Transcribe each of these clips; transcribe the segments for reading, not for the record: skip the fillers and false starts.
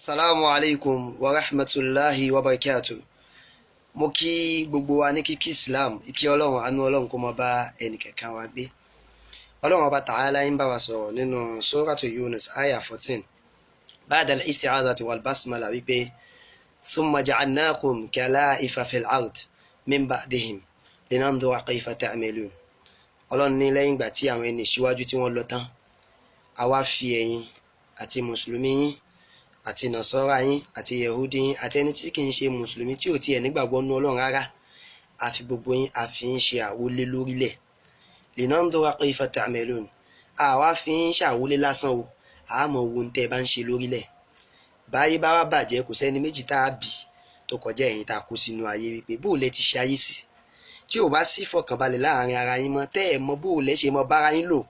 Salamu alaykum wa rahmatulahi wa barakatu. Mo kí gbogbo wa ní kíkí Islam, ìkí Ọlọ́run, àánú Ọlọ́run kó máa bá ẹnìkẹ̀kan wa gbé. Ọlọ́run Ọba Ta'ala ń bá wa sọ̀rọ̀ nínú Suratu Yunus aya 14. Ba'da al-isti'adhati wal basmala wípé summa ja'alnakum khala'ifa fil ard min ba'dihim linandura kayfa ta'malun. Ọlọ́run ní lẹ́yìn ìgbà tí àwọn ẹni ìṣíwájú tí wọ́n lọ tán, àwa fi ẹ̀yin àti mùsùlùmí yín àti nàṣọ́ra yín àti yẹ̀húdí yín àti ẹni tí kì í ṣe mùsùlùmí tí ò tiẹ̀ nígbàgbọ́ nú Ọlọ́run rárá, àfi gbogbo yín àfi ń ṣe àwọlé lórílẹ̀. Linandura kayfa ta'malun, àwa fi ń ṣàwọlé lásán o, àmọ́ wo ń tẹ́ ẹ bá ń ṣe lórílẹ̀. Báyé bá wá bàjẹ́, kò sẹ́ni méjì tá a bì tó kọjá ẹ̀yin tá a kó sínú ayé wípé bó o lẹ ti ṣe ayé sí, tí ò bá sí fọkànbalẹ̀ láàrin ara yín mọ́, tẹ́ ẹ̀ mọ bó o lẹ ṣe mọ bára yín lò,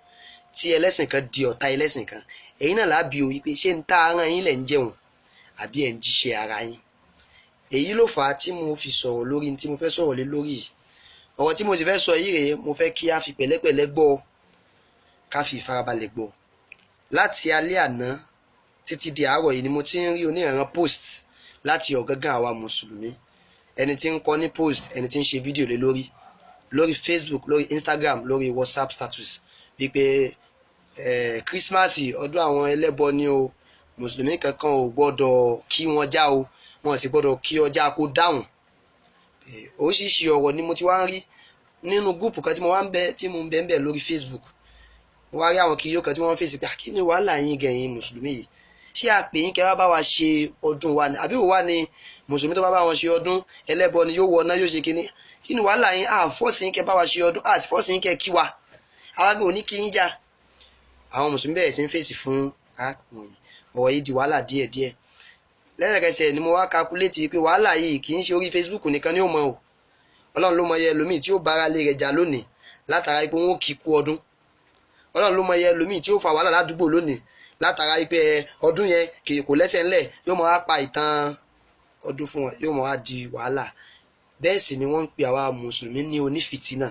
tí ẹlẹ́sìn kan di ọ̀tá ẹlẹ́sìn kan, ẹ̀yin náà lábí o wípé ṣé ń tá ara yín lẹ̀ ń jẹun àbí ẹ̀ ń jíṣẹ́ ara yín. Èyí ló fà á tí mo fi sọ̀rọ̀ lórí tí mo fẹ́ sọ̀rọ̀ lé lórí yìí. Ọ̀rọ̀ tí mo sì fẹ́ sọ yìí rèé, mo fẹ́ kí a fi pẹ̀lẹ́pẹ̀lẹ́ gbọ́, ká fi ìfarabalẹ̀ gbọ́. Láti alẹ́ àná títí di àárọ̀ yìí ni mo ti ń rí oníranran post láti ọ̀gángan àwa mùsùlùmí, ẹni tí ń kọ ní post, ẹni tí ń ṣe fídíò lé lórí lórí Facebook, lórí Instagram, lórí WhatsApp status wípé Christmas ọdún àwọn ẹlẹ́bọ ni o, mùsùlùmí kankan ò gbọ́dọ̀ kí wọn já o, wọn sì gbọ́dọ̀ kí ọjà kó dáhùn. Oríṣiríṣi ọ̀rọ̀ ni mo ti wá ń rí nínú gúùpù kan tí mo wá ń bẹ tí mo ń bẹ ń bẹ lórí Facebook. Mo wá rí àwọn kiri kan tí wọ́n fèsì pé kí ni wàhálà yín gẹ̀yìn mùsùlùmí yìí, ṣé a pè yín kẹ́ wá bá wa ṣe ọdún wa ni, àbí òwa ni mùsùlùmí tó bá bá wọn ṣe ọdún ẹlẹ́bọ ni yóò wọná yóò ṣe kíní? Kí ni wàhálà yín? À fọ́ọ̀sì yín kẹ́ bá wa ṣe ọdún, àti fọ́ọ̀sì yín kẹ́ kí wa, àwa gbé òní kí yín já. Àwọn mùsùlùmí bẹ̀rẹ̀ sí ń fèsì fún arákùnrin yìí. Ọ̀rọ̀ yìí di wàhálà díẹ̀díẹ̀. Lẹ́sẹ̀kẹsẹ̀ ni mo wá kakuléètì pé wàhálà yìí kì í ṣe orí Facebook nìkan ni ó mọ o. Ọlọ́run ló mọ iye ẹlòmíì tí ó bára lé rẹ̀ jà lónìí látara pé wọ́n kì í kú ọdún. Ọlọ́run ló mọ iye ẹlòmíì tí ó fa wàhálà ládùúgbò lónìí látara pé ọdún yẹn kì í kò lẹ́sẹ̀ ńlẹ̀, yóò mọ wá pa ìtàn ọdún fún wọn, yóò mọ wá di wàhálà. Bẹ́ẹ̀ sì ni wọ́n ń pe àwa mùsùlùmí ní onífìtínà,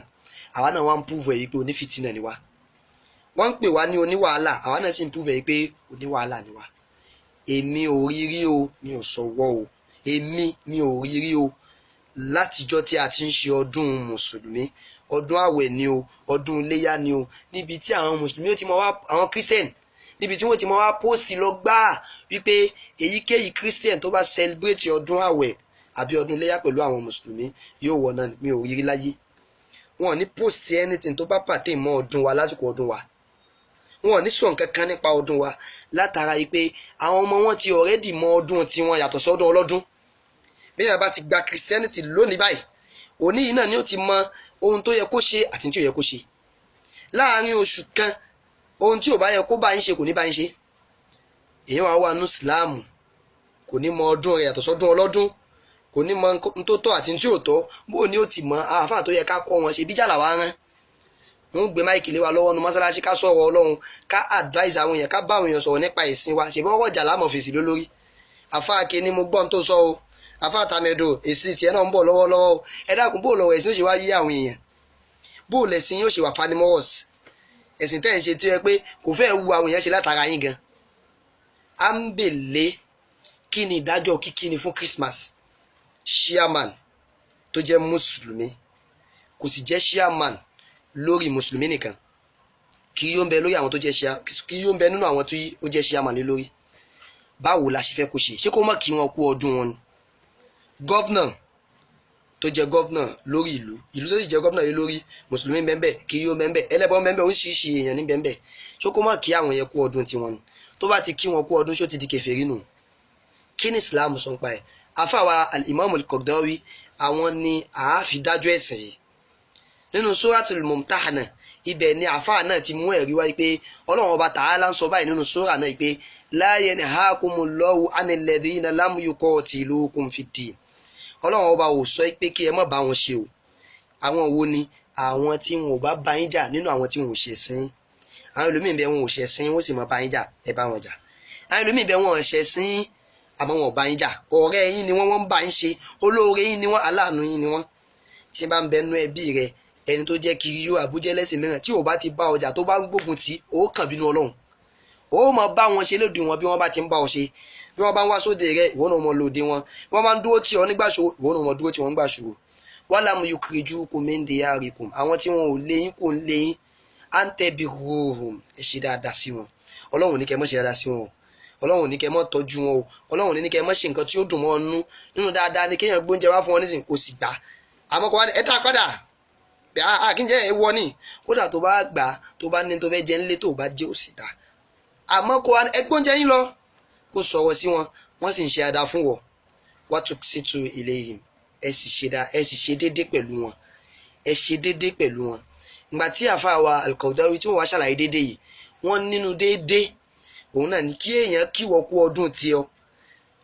àwa náà wá ń púfù ẹ̀ yìí pé onífìtínà ni wá. Wọ́n ń pè wá ní oníwàhálà, àwa náà sì ń púfù ẹ̀ yìí pé oníwàhálà ni wá. Èmi ò rí rí o, mi ò sọ̀wọ́ o, èmi mi ò rí rí o. Látijọ́ tí a ti ń ṣe ọdún mùsùlùmí, ọdún àwẹ̀ ni o, ọdún iléyá ni o, níbi tí àwọn mùsùlùmí ó ti mọ wá, àwọn christian níbi tí wọ́n ti mọ wá pósìtì lọ gbáà wípé èyíkéyìí christian tó bá celebrate ọdún àwẹ̀ àbí ọdún iléyá pẹ̀lú àwọn mùsùlùmí yóò wọ̀ náà, mi ò rí rí láyé. Wọn ò ní post anything tó bá pàtẹ́ mọ́ ọdún wa lásìkò ọdún wa, wọn ò ní sọ nǹkan kan nípa ọdún wa, látara yìí pé àwọn ọmọ wọn ti already mọ ọdún tiwọn yàtọ̀ sọ́dún ọlọ́dún. Bí yàrá bá ti gba christianity lónìí báyìí, òní yìí náà ni ó ti mọ ohun tó yẹ kó ṣe àti tí ò yẹ kó ṣe. Láàárín oṣù kan, ohun tí ò bá yẹ kó bá ń ṣe kò ní bá ń ṣe. Èèyàn wà wà nù síláàmù, kò ní mọ ọdún rẹ̀ yàtọ̀ sọ́dún ọlọ́dún, kò ní mọ ohun tó tọ́ àti tí ò tọ́. Bó ni ó ti mọ àáfàá tó yẹ ká kọ́ wọn ṣe bíjà làwa rán wọn gbé máìkì lé wa lọ́wọ́ nu mọ́sálásí ká sọ̀rọ̀ Ọlọ́run, ká advise àwọn èèyàn, ká bá àwọn èèyàn sọ̀rọ̀ nípa ìsìn wa, ṣèbí ọwọ́ ìjà lámọ̀ fèsì lólórí. Àfáà kìíní mo gbọ́n tó sọ o, àfáà tàmẹ̀dò èsì tiẹ̀ náà ń bọ̀ lọ́wọ́lọ́wọ́ o. Ẹ dákun, bó lọ́wọ́ ẹ̀sìn ó ṣe wá yí àwọn èèyàn, bó lẹ̀sìn yóò ṣe wà fanimọ́wọ́s, ẹ̀sìn tẹ́ ẹ̀ ń ṣe tí ó yẹ pé kò fẹ́ wu àwọn èèyàn ṣe látara yín gan. À ń bèlè kí ni ìdájọ́ kíkíni fún Christmas? Chairman tó jẹ́ mùsùlùmí, kò sì jẹ́ chairman lórí mùsùlùmí nìkan, kí yóò ń bẹ lórí àwọn tó jẹ́ ṣíà, kí yóò ń bẹ nínú àwọn tí ó jẹ́ chairman lé lórí. Báwo la ṣe fẹ́ kó ṣe? Ṣé kó má kí wọn kú ọdún wọn ni? Governor tó jẹ́ governor lórí ìlú, ìlú tó sì jẹ́ governor yìí lórí, mùsùlùmí bẹ́ẹ̀, kí yóò bẹ́ẹ̀, ẹlẹ́bọ bẹ́ẹ̀, oríṣiríṣi èèyàn ní bẹ́ẹ̀. Ṣé kó má kí àwọn yẹn kú ọdún tiwọn ni? Tó bá ti kí wọn kú ọdún, ṣó ti di kèfèrí nù? Kí ni Islam sọ ń pa ẹ̀? Àfàwà al-Imam al-Qaradawi, àwọn ni àáfi dájọ́ ẹ̀sìn yìí nínú Suratul Mumtahana. Ibẹ̀ ni àfáà náà ti mú ẹ̀rí wáyé pé Ọlọ́run Ọba Ta'ala ń sọ báyìí nínú sura náà pé la yanhakumullahu anil ladhina lam yuqatilukum fid-din. Ọlọ́run Ọba ò sọ pé kí ẹ má bá wọn ṣe o. Àwọn wo ni? Àwọn tí wọn ò bá bá yín jà nínú àwọn tí wọn ò ṣẹ̀sìn. Àwọn ẹlòmíín bẹ, wọn ò ṣẹ̀sìn, wọn sì má bá yín jà, ẹ bá wọn jà. Àwọn ẹlòmíín bẹ, wọn ò ṣẹ̀sìn àmọ́ wọn ò bá yín jà, ọ̀rẹ́ yín ni wọ́n, wọ́n ń bá yín ṣe, olóore yín ni wọ́n, aláàánú yín ni wọ́n. Tí bá ń bẹ nú ẹbí rẹ ẹni tó jẹ́ kiri yóò àbújẹ́ lẹ́sìn mìíràn tí ò bá ti bá ọjà tó bá ń gbógun tì, ó kàn bínú Ọlọ́run. Ó mọ bá wọn ṣe lóde wọn bí wọ́n bá ti ń bá ọ ṣe. Bí wọ́n bá ń wá sóde rẹ, ìwọ náà mọ lòde wọn. Bí wọ́n bá ń dúró tì ọ nígbà ṣòro, ìwọ náà mọ dúró tì wọ́n nígbà ṣòro. Walam yukrijukum min diyarikum, àwọn tí wọn ò lé yín kò ń lé yín, an tabirruhum, ẹ ṣe dáadáa sí wọn. Ọlọ́run ní kẹ́ mọ́ ṣe dáadáa sí wọn, Ọlọ́run ní kẹ́ mọ́ tọ́jú wọn o, Ọlọ́run ní kẹ́ mọ́ ṣe nǹkan tí ó dùn mọ́ ọ nú. Nínú dáadáa ni kéèyàn gbóúnjẹ wá fún wọn nísìnyí kò sì gbà, àmọ́ kò wá ní ẹ tá padà àkíńjẹ́ ẹ wọ ni. Kódà tó bá gbà, tó bá ní tó fẹ́ jẹ ńlé, tó bá jẹ́ ó sì dá, àmọ́ kò wá ní ẹ gbóúnjẹ yín lọ, kó sọ̀rọ̀ sí wọn, wọ́n sì ń ṣe dáadáa fún wọ. Watuksitu ilayhim, ẹ sì ṣe dá, ẹ sì ṣe déédéé pẹ̀lú wọn, ẹ ṣe déédéé pẹ̀lú wọn. Ìgbà tí àfáà wa Al-Qaradawi tí wọ́n wá ṣàlàyé déédéé yìí, wọ́n nínú déédéé òun náà ní kí èèyàn kíwọ́ kú ọdún tiẹ̀.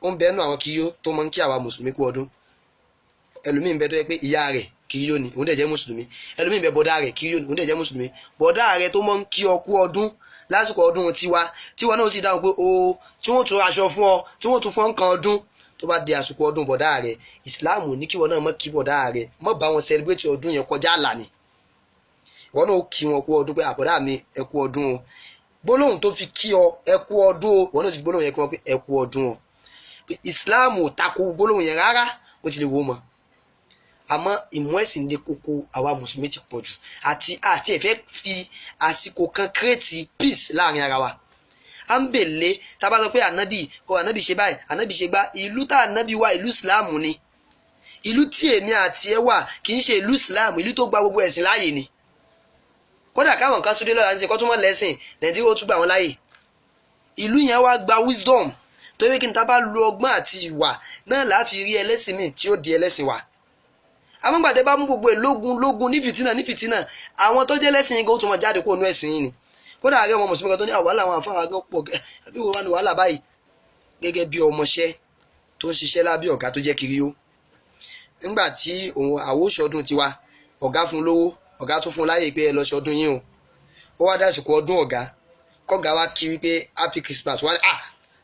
Ó ń bẹ́ẹ̀ nù àwọn kí yó tó máa ń kí àwa mùsùlùmí kú ọdún. Ẹlòmíì ń bẹ tó yẹ pé ìyá rẹ̀ kì í yó ni, òun dẹ̀ jẹ́ mùsùlùmí. Ẹlòmíì ń bẹ, bọ̀dá rẹ̀ kì í yó ni, òun dẹ̀ jẹ́ mùsùlùmí. Bọ̀dá rẹ̀ tó máa ń kí ọ kú ọdún lásìkò ọdún tiwa, tiwa náà sì dáhùn pé o, tí wọ́n tún aṣọ fún ọ, tí wọ́n tún fún ọ nǹkan ọdún, tó bá di àsìkò ọdún bọ̀dá rẹ̀, ìsìláàmù ní kí wọn náà mọ̀ kí bọ̀dá rẹ̀ mọ̀ bá wọn celebrate ọdún yẹn kọjá àlà ni. Ìwọ náà ó kí wọn kú ọdún pé àbọ̀dá mi, ẹ kú ọdún o. Gbólóhùn tó fi kí ọ ẹ kú ọdún o, ìwọ náà sì gbólóhùn yẹn kí wọn pé ẹ kú ọdún o. Ìsìláàmù ò tako gbólóhùn yẹn rárá, bó ti lè wò ó mọ́. Àmọ́ ìmú ẹ̀sìn lé koko àwa mùsùlùmí ti pọ̀ jù, àti ẹ̀fẹ́ fi àsìkò kan create peace láàrin ara wa. À ń bèlè tá a bá sọ pé ànábì o, ànábì ṣe báyìí, ànábì ṣe gbá. Ìlú tá ànábì wà, ìlú ìsìláàmù ni. Ìlú tí èmi àti ẹ wà kì í ṣe ìlú ìsìláàmù, ìlú tó gba gbogbo ẹ̀sìn láàyè ni. Kódà káwọn kan tún dé lọ́la ní sè kó tún mọ́ lẹ́sìn, Nàìjíríà ó tún gbà wọ́n láàyè. Ìlú yẹn wá gba wisdom tó yẹ kí n ta bá lo ọgbọ́n àti ìwà náà láti rí ẹlẹ́sìn míì tí ó di ẹlẹ́sìn wa. Amúgbàdé bá mú gbogbo ẹ̀ lógun lógun, ní fìtínà ní fìtínà, àwọn tó jẹ́ lẹ́sìn yìí gan ó tún mọ̀ jáde kó nu ẹ̀sìn yìí ni. Kódà àárẹ̀ ọmọ mùsùlùmí kan tó ní àwàlà àwọn afárá gan pọ̀ gẹ́, àbí wọ́n wà ní wàhálà báyìí, gẹ́gẹ́ bí ọmọọṣẹ́ tó ń ṣiṣẹ́ lábẹ́ ọ̀gá tó jẹ́ kiri ó. Nígbà tí òun àwòṣọdún tiwa, ọ̀gá fún lówó, ọ̀gá tún fún láyè pé ẹ lọ ṣọdún yín o. Ó wá dásìkò ọdún ọ̀gá, kọ́gá wa kí wípé happy Christmas, wá ní ah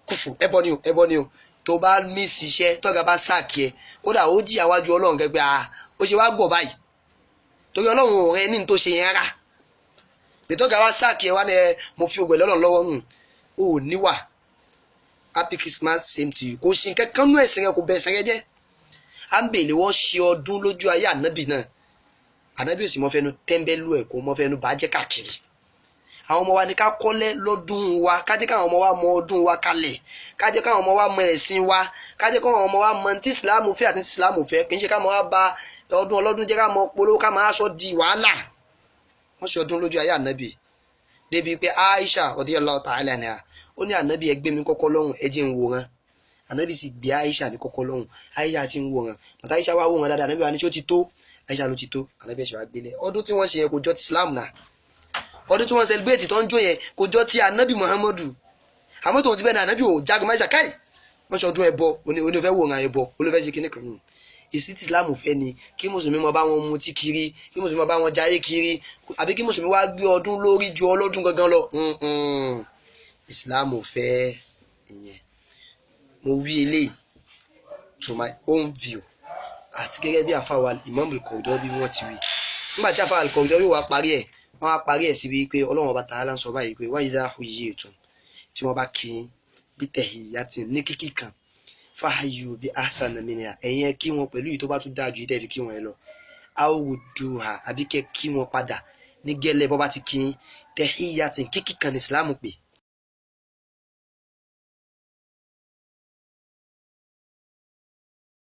kùfù, ẹbọ ni o, ẹbọ ni o. Tó bá miss iṣẹ́, tọ́gá bá sáàkì ẹ, kódà ó jìyà wájú Ọlọ́run gẹ́gẹ́ ah ó ṣe wá gọ̀ báyìí, torí Ọlọ́run ò rẹ ní tó ṣe yẹn rárá. Ìtọ́gá wa sáàkì ẹ wá ní ẹ mo fi ògbẹ́ lọ́nà lọ́wọ́ hùn ó níwà. Happy Christmas, same to you. Kò sí nǹkan kan nú ẹ̀sìn rẹ, kò bẹ̀ ẹ̀sìn rẹ jẹ́. À ń bèèrè wọ́n ṣe ọdún lójú ayé ànábì náà, ànábì ò sì mọ́ fẹ́nu tẹ́ńbẹ́lú ẹ̀, kò mọ́ fẹ́nu bàjẹ́ káàkiri. Àwọn ọmọ wa ní ká kọ́lẹ́ lọ́dún wa, ká jẹ́ káwọn ọmọ wa mọ ọdún wa kalẹ̀, ká jẹ́ káwọn ọmọ wa mọ ẹ̀sìn wa, ká jẹ́ káwọn ọmọ wa mọ tí ìsìláàmù fẹ́ àti tí ìsìláàmù fẹ́. Kì í ṣe ká mọ wá ba ọdún ọlọ́dún jẹ́, ká mọ polówó, ká máa sọ di wàhálà. Wọ́n ṣe ọdún lójú ayé ànábì débi pé Aisha radiyallahu ta'ala anha ó ní ànábì, ẹ gbé mi kọ́kọ́ lọ́hùn, ẹ jẹ́ ń wòran. Ànábì sì gbé Aisha ní kọ́kọ́ lọ́hùn. Aisha ti ń wòran bàtà, Aisha wá wòran dáadáa. Ànábì wa ní ṣó ti tó? Aisha ló ti tó. Ànábì ẹ̀ṣẹ̀ wa gbélé. Ọdún tí wọ́n ṣe yẹn kò jọ ti Islam náà. Ọdún tí wọ́n celebrate tó ń jó yẹn kò jọ ti ànábì Muhammadu. Àmọ́ tòun ti bẹ́ẹ̀ ní ànábì ò jagun máìsà káì wọ́n ṣe ọdún ẹbọ onífẹ́ wòran ẹbọ olùfẹ́ ṣe kíní kan. Ìsí tí Islam fẹ́ ni kí mùsùlùmí máa bá wọn mutí kiri, kí mùsùlùmí máa bá wọn jayé kiri, àbí kí mùsùlùmí wá gbé ọdún lórí ju ọlọ́dún gangan lọ. Islam fẹ́ ìyẹn. Mo wí eléyìí to my own view àti gẹ́gẹ́ bí àfàwà Imam Al-Qaradawi wọ́n ti wí. Nígbà tí àfàwà Al-Qaradawi wá parí ẹ̀, wọ́n á parí ẹ̀ síbi pé Ọlọ́run Ọba Ta'ala ń sọ báyìí pé wa idha huyyitum, tí wọ́n bá kí bí tahiyyatin, ní kíkí kan, fahayyu bi ahsana minha, ẹ̀yin ẹ kí wọn pẹ̀lú èyí tó bá tún dáa ju ìtẹ́ fi kí wọn ẹ lọ, aw rudduha, àbí kẹ́ kí wọn padà ní gẹ́lẹ́ bọ́ bá ti kí. Tahiyyatin, kíkí kan ní Islam pè.